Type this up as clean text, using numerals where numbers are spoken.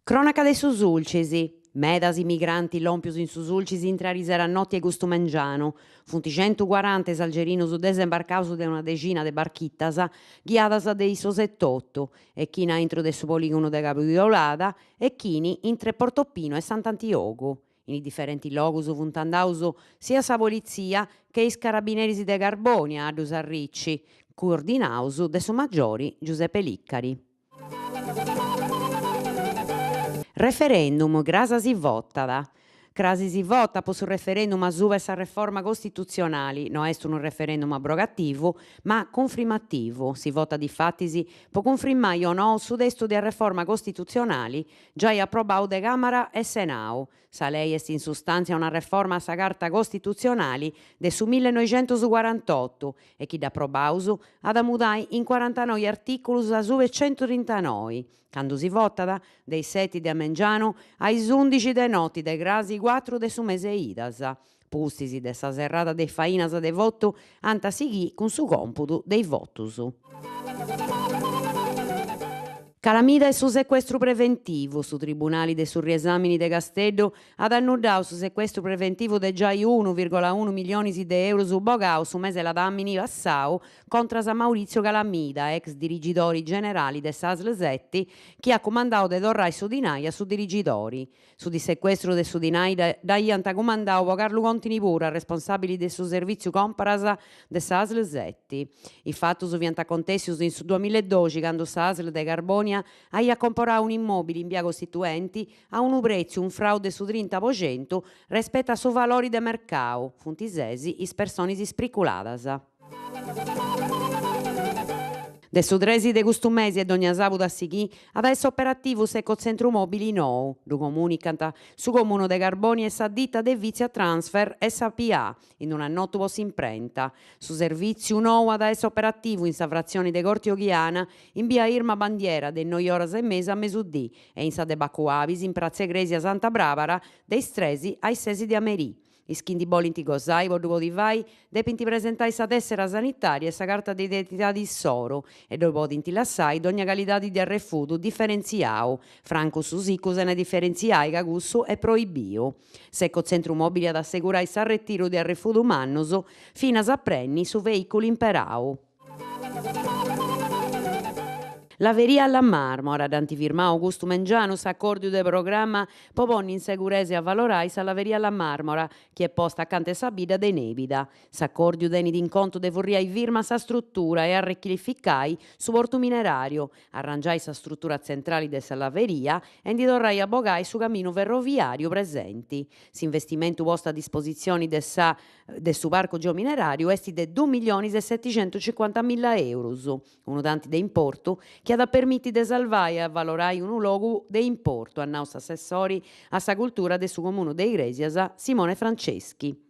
Cronaca de su Sulcis, Medas is migrantis lòmpius in su Sulcis intre arisera a noti e custu mengianu. Funt centucuaranta is algerinus desembarcaus de una dexina de barchitas ghiadas de issos etotu e chini aintru de su poligonu de Cabu Teulada e chini intre Portopino e Sant'Antiogu. In is diferentis logus funt andaus siat sa politzia che is carabineris de Carbònia a ddus arrici, coordinaus de su maggiori Giuseppe Liccari. Referendum, cras si votat. Cras si votat po su referendum asuba 'e sa reforma costitutzionali, no est unu referendum abrogativu, ma cunfrimativu, si votat difatis po cunfrimai o no su testu de arreforma costitutzionali giai aprobau de Càmara e Senau. Sa lei est in sustàntzia una reforma a sa Carta Costitutzionali de su millenoixentuscuarantotu e chi dd'aprobaus at a mudai in cuarantanoi artìculus asuba 'e centutrintanoi, candu si votat, de is seti de a mengianu a is undixi de noti de crasi cuatru de su mese 'e idas. Pustis de sa serrada de is fainas de votu ant a sighì cun su còmpudu de is votus. Calamida e su secuestru preventivu, Su Tribunali de su Riesàmini de Casteddu at annuddau su secuestru preventivu de giai unu virgola unu milionis de eurus bogau su mese ladàmini passau contras a Maurizio Calamida, ex dirigidori generali de s'Asl seti, chi at cumandau de torrai su dinai a su dirigidori. Su dissecuestru de su dinai dd'aiant cumandau po Carlu Contini puru, arresponsàbili de su servìtziu còmparas de sa Asl seti. Is fatus fiant acontèssius in su duamillaedoxi candu sa Asl de Carbònia aiat comporau un'immòbili in bia Costituenti a unu prètziu unfrau de su trinta po centu respetu a su valori de mercau, funt ses is personis spriculadas. De su tresi de custu mesi e dogna sàbudu a sighì at a essi operativu s'ecotzentru mòbili nou, ddu comùnicant su Comunu de Carbònia e sa dita de Vizia Transfer SPA in un'annotu po s'imprenta. Su servìtziu nou at a essi operativu in sa fratzioni de Corti Oghiana, in bia Irma Bandiera de is noi oras e mesa a mesudì e in sa de Bacu Abis in pratza 'e Crèsia Santa Bràbara de is tres a is ses de a merì. Is chi ndi bolint gosai po ddu podi fai depint presentai sa tèssera sanitària e sa carta de identidadi issoru e ddoi podint lassai dogna calidadi de arrefudu diferentziau, francu su sicu sena diferentziai ca cussu est proibiu. S'ecotzentru mòbili at a assegurai s'arretiru de arrefudu mannus finas a prenni su veìculu imperau. Laveria La Marmora, dd'ant firmau custu mengianu s'acòrdiu de programma po ponni in seguresa e avalorai sa Laveria La Marmora, chi est posta acanta 'e sa bidda de Nebida. S'acòrdiu tenit in contu de furriai firma sa strutura e arrechilificai su portu mineràriu, arrangiai sa strutura tzentrali de sa laveria e ndi torrai a bogai su caminu ferroviàriu presenti. S'investimentu postu a dispositzioni de sa de su Parcu Geomineràriu est de dus millionis e seticentucincuantamilla eurus, unu tanti de importu chi at a permiti de salvai e avalorai unu logu de importu, at nau s'assessori a sa cultura de su Comunu de Igrèsias, Simone Franceschi.